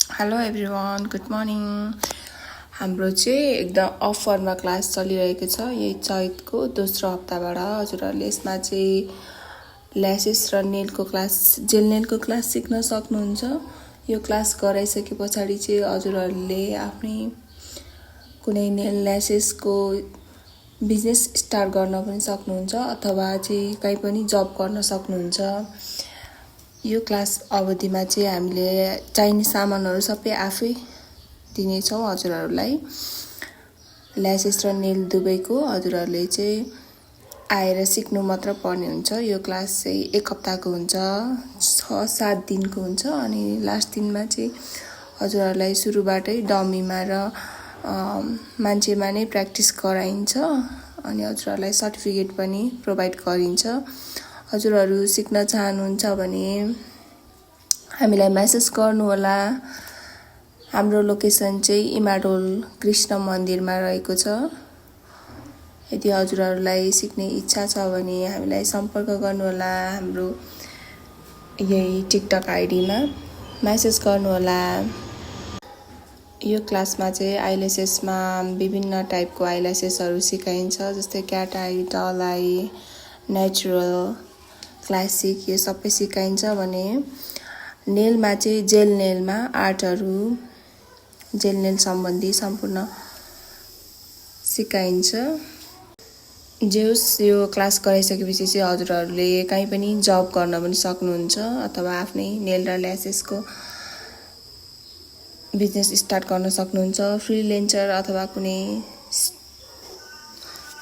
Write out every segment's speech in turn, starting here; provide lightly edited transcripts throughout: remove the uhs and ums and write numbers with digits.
Hello everyone, good morning. हाम्रो चाहिँ एकदम अफरमा क्लास चलिरहेको छ यही चैतको दोस्रो हप्ताबाट। हजुरहरूले यसमा चाहिँ ल्यासेस र Nelco class, jail Nelco class सिक्न सक्नुहुन्छ। यो क्लास गराइसके पछाडि चाहिँ हजुरहरूले आफ्नै कुनै नेल ल्यासेसको बिजनेस स्टार्ट गर्न पनि सक्नुहुन्छ अथवा चाहिँ कहीँ पनि जब गर्न सक्नुहुन्छ। यो क्लास अवधिमा चाहिँ हामीले चाहिने सामानहरू सबै आफै दिनेछौँ हजुरहरूलाई। ल्यासेस र नेल दुवैको हजुरहरूले चाहिँ आएर सिक्नु मात्र पर्ने हुन्छ। यो क्लास चाहिँ 1 हप्ताको हुन्छ, 6-7 दिनको हुन्छ अनि लास्ट दिनमा चाहिँ हजुरहरूलाई सुरुबाटै डमीमा र मान्छेमा नै प्र्याक्टिस गराइन्छ अनि हजुरहरूलाई सर्टिफिकेट पनि प्रोभाइड गरिन्छ। हजुरहरू सिक्न चाहनुहुन्छ भने हामीलाई मेसेज गर्नुहोला। हाम्रो लोकेसन चाहिँ इमाडोल कृष्ण मन्दिरमा रहेको छ। यदि हजुरहरूलाई सिक्ने इच्छा छ भने हामीलाई सम्पर्क गर्नुहोला। हाम्रो यही टिकटक आइडीमा मेसेज गर्नुहोला। यो क्लासमा चाहिँ आइल्यासेसमा विभिन्न टाइपको आइल्यासेसहरू सिकाइन्छ, जस्तै cat eye, doll eye, natural, classic, यो सबै सिकाइन्छ भने नेलमा चाहिँ जेल नेलमा आर्टहरू, जेल नेल सम्बन्धी सम्पूर्ण सिकाइन्छ। जेहोस् यो क्लास गराइसकेपछि चाहिँ हजुरहरूले कहीँ पनि जब गर्न पनि सक्नुहुन्छ अथवा आफ्नै नेल र ल्यासेसको बिजनेस स्टार्ट गर्न सक्नुहुन्छ। फ्रिलेन्सर अथवा कुनै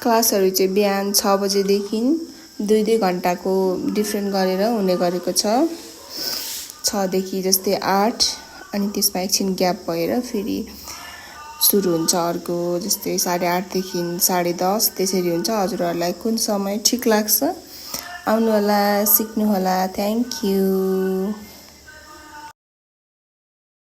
क्लासहरू चाहिँ बिहान 6 बजेदेखि 2-2 घन्टाको डिफ्रेन्ट गरेर हुने गरेको छ। 6 देखि जस्तै 8 अनि त्यसमा एकछिन ग्याप भएर फेरि सुरु हुन्छ अर्को, जस्तै 8:30 देखि 10:30 त्यसरी हुन्छ। हजुरहरूलाई कुन समय ठिक लाग्छ आउनुहोला, सिक्नुहोला। Thank you.